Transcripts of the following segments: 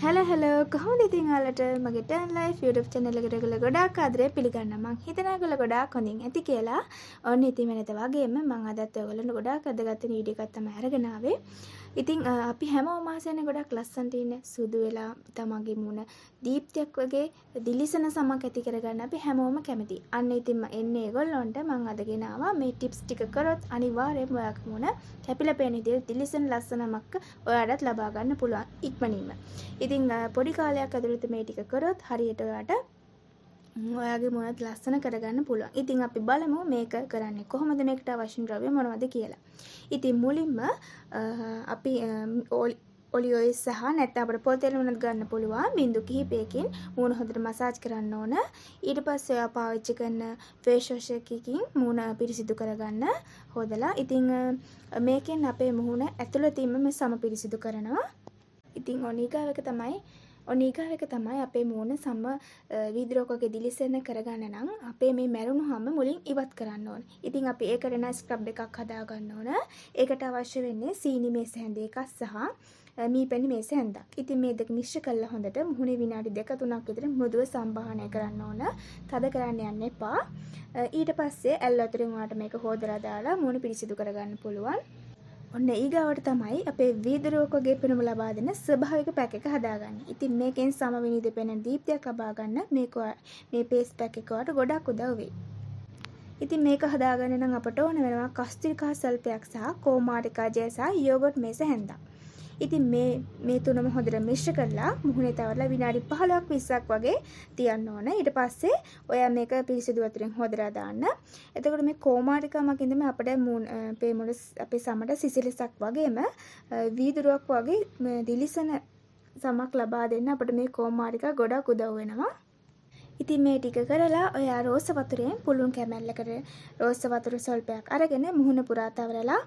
Hello hello, කොහොමද ඉතින් ඔයාලට? මගේ ටර්න් ලයිෆ් YouTube channel එකට ඔයගොල්ලෝ ගොඩාක් ආදරෙන් පිළිගන්නවා. මං හිතනවා ඔයගොල්ලෝ ගොඩාක් හොඳින් ඇති කියලා. ඔන්න ඉතින් වෙනද වගේම මං අදත් ඔයගොල්ලන්ට ගොඩාක් වැදගත් වෙන වීඩියෝ එකක් තමයි අරගෙන ආවේ. ඉතින් අපි හැමෝම ආසනේ ගොඩක් ලස්සනට ඉන්න, සුදු වෙලා, තමන්ගේ මූණ දීප්තියක් වගේ දිලිසෙන සමක් ඇති කරගන්න අපි හැමෝම කැමතියි. අන්න ඉතින් එන්නේ ඒගොල්ලොන්ට මං අද ගෙනාවා මේ ටිප්ස් ටික කරොත් අනිවාර්යයෙන්ම ඔයාගේ මූණ කැපිලා පේන විදිහට දිලිසෙන ලස්සන සමක් ඔයාටත් ලබා ගන්න පුළුවන් ඉක්මනින්ම. ඉතින් පොඩි කාලයක් ඇතුළත මේ ටික කරොත් හරියට ඔයාට ඔයාගේ මූණත් ලස්සන කරගන්න පුළුවන්. ඉතින් අපි බලමු මේක කරන්නේ කොහොමද, මේකට අවශ්‍ය ද්‍රව්‍ය මොනවද කියලා. ඉතින් මුලින්ම අපි ඔලිව් ඔයිල් සහ නැත්නම් අපිට පොල් තෙල් වුණත් ගන්න පුළුවන්. බින්දු කිහිපයකින් මූණ හොඳට මසාජ් කරන්න ඕන. ඊට පස්සේ ඔයා පාවිච්චි කරන ෆේස් වොෂ් එකකින් මූණ පිරිසිදු කරගන්න හොදලා. ඉතින් මේකෙන් අපේ මුහුණ ඇතුළතින්ම මේ සම පිරිසිදු කරනවා. ඉතින් ඔන්න ඊගාව එක තමයි අපේ මූණ සම වීදුරුවක් වගේ දිලිසෙන කරගන්න නම් අපේ මේ මැරුණු හම මුලින් ඉවත් කරන්න ඕන. ඉතින් අපි ඒකට නම් ස්ක්‍රබ් එකක් හදා ගන්න ඕන. ඒකට අවශ්‍ය වෙන්නේ සීනි මේස හැඳ එකක් සහ මී පැණි මේස හැන්දක්. ඉතින් මේ දෙක මිශ්‍ර කරලා හොඳට මුහුණේ විනාඩි දෙක තුනක් විතර මෘදුව සම්බාහනය කරන්න ඕන. තද කරන්න යන්න එපා. ඊට පස්සේ ඇල් වතුරෙන් ඔයාලට මේක හොදලා දාලා මූණ පිරිසිදු කරගන්න පුළුවන්. ඔන්න ඊගාවට තමයි අපේ වීදුරුවක් වගේ පෙනුම ලබා දෙන ස්වභාවික පැක් එක හදාගන්නේ. ඉතින් මේකෙන් සම විනිවිද පෙනෙන දීප්තියක් ලබා ගන්න මේක මේ ෆේස් පැක් එක ඔයාලට ගොඩක් උදව් වෙයි. ඉතින් මේක හදාගන්න නම් අපට ඕන වෙනවා කස්තුරි කහ ස්වල්පයක් සහ කෝමාරිකා ජෙල් සහ යෝගට් මේස හැන්දක්. ඉතින් මේ මේ තුනම හොඳට මිශ්‍ර කරලා මුහුණේ තවරලා විනාඩි 15ක් 20ක් වගේ තියන්න ඕන. ඊට පස්සේ ඔයා මේක පිරිසිදු වතුරෙන් හොදලා දාන්න. එතකොට මේ කෝමාරිකා මගින් තමයි අපිට මූණ අපේ මුණ අපේ සමට සිසිලසක් වගේම වීදුරුවක් වගේ දිලිසෙන සමක් ලබා දෙන්න අපිට මේ කෝමාරිකා ගොඩක් උදව් වෙනවා. ඉතින් මේ ටික කරලා ඔයා රෝස වතුරෙන් පුළුන් කැමැල්ලකට රෝස වතුර ස්වල්පයක් අරගෙන මුහුණ පුරා තවරලා,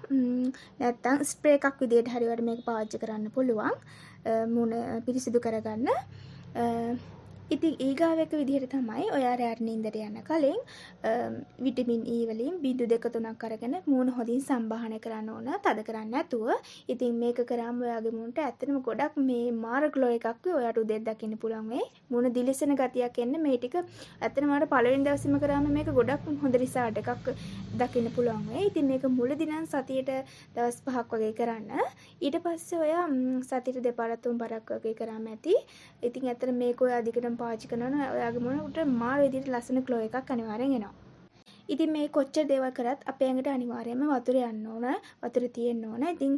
නැත්තම් ස්ප්‍රේ එකක් විදියට හරි ඔයාලට මේක පාවිච්චි කරන්න පුළුවන් මුහුණ පිරිසිදු කරගන්න. ඉතින් ඊගාව එක විදිහට තමයි ඔයා රෑට නින්දට යන්න කලින් විටමින් E වලින් බිංදු දෙක තුනක් අරගෙන මූණ හොඳින් සම්බාහනය කරන්න ඕන, තද කරන්නේ නැතුව. ඉතින් මේක කරාම ඔයාගේ මූණට ඇත්තටම ගොඩක් මේ මාර ග්ලෝ එකක් ඔයාට උදේට දකින්න පුළුවන් වෙයි. මූණ දිලිසෙන ගතියක් එන්න මේ ටික ඇත්තටම ඔයාට පළවෙනි දවසේම කරාම මේක ගොඩක් හොඳ රිසල්ට් එකක් දකින්න පුළුවන් වෙයි. ඉතින් මේක මුලදී නම් සතියට දවස් 5ක් වගේ කරන්න. ඊට පස්සේ ඔයා සතියට දෙපාරක් තුන් පාරක් වගේ කරාම ඇති. ඉතින් ඇත්තට මේක ඔයා දිගටම පාවිච්චි කරනවා නම් ඔයාගේ මූණට මාර විදිහට ලස්සන ග්ලෝ එකක් අනිවාර්යෙන් එනවා. ඉතින් මේ කොච්චර දේවල් කරත් අපේ ඇඟට අනිවාර්යයෙන්ම වතුර යන්න ඕන, වතුර තියෙන්න ඕන. ඉතින්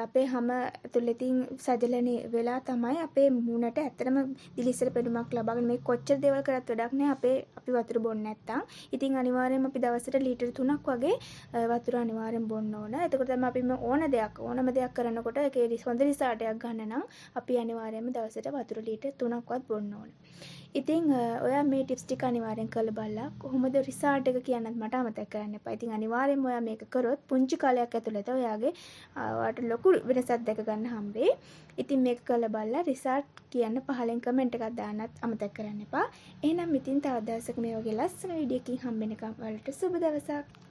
අපේ හැම ඇතුළේ ඉතින් සජලන වෙලා තමයි අපේ මූණට ඇත්තටම දිලිසෙන පෙනුමක් ලබාගෙන. මේ කොච්චර දේවල් කරත් වැඩක් නෑ අපි වතුර බොන්නේ නැත්තම්. ඉතින් අනිවාර්යයෙන්ම අපි දවසට ලීටර් 3ක් වගේ වතුර අනිවාර්යෙන් බොන්න ඕන. එතකොට තමයි අපි මේ ඕන දෙයක් ඕනම දෙයක් කරනකොට ඒකේ හොඳ රිසල්ට් එකක් ගන්න නම් අපි අනිවාර්යයෙන්ම දවසට වතුර ලීටර් 3ක්වත් බොන්න ඕන. ඉතින් ඔයා මේ ටිප්ස් ටික අනිවාර්යෙන් කරලා බලලා කොහොමද රිසල්ට් එක කියන්නත් මට අමතක කරන්න එපා. ඉතින් අනිවාර්යෙන්ම ඔයා මේක කරොත් පුංචි කාලයක් ඇතුළත ඔයාට ලොකු වෙනසක් දැක ගන්න හම්බෙයි. ඉතින් මේක කරලා බලලා රිසල්ට් කියන්න පහලින් කමෙන්ට් එකක් දාන්නත් අමතක කරන්න එපා. එහෙනම් ඉතින් තවත් දවසක මේ වගේ ලස්සන වීඩියෝ එකකින් හම්බෙනකම් ඔයාලට සුබ දවසක්.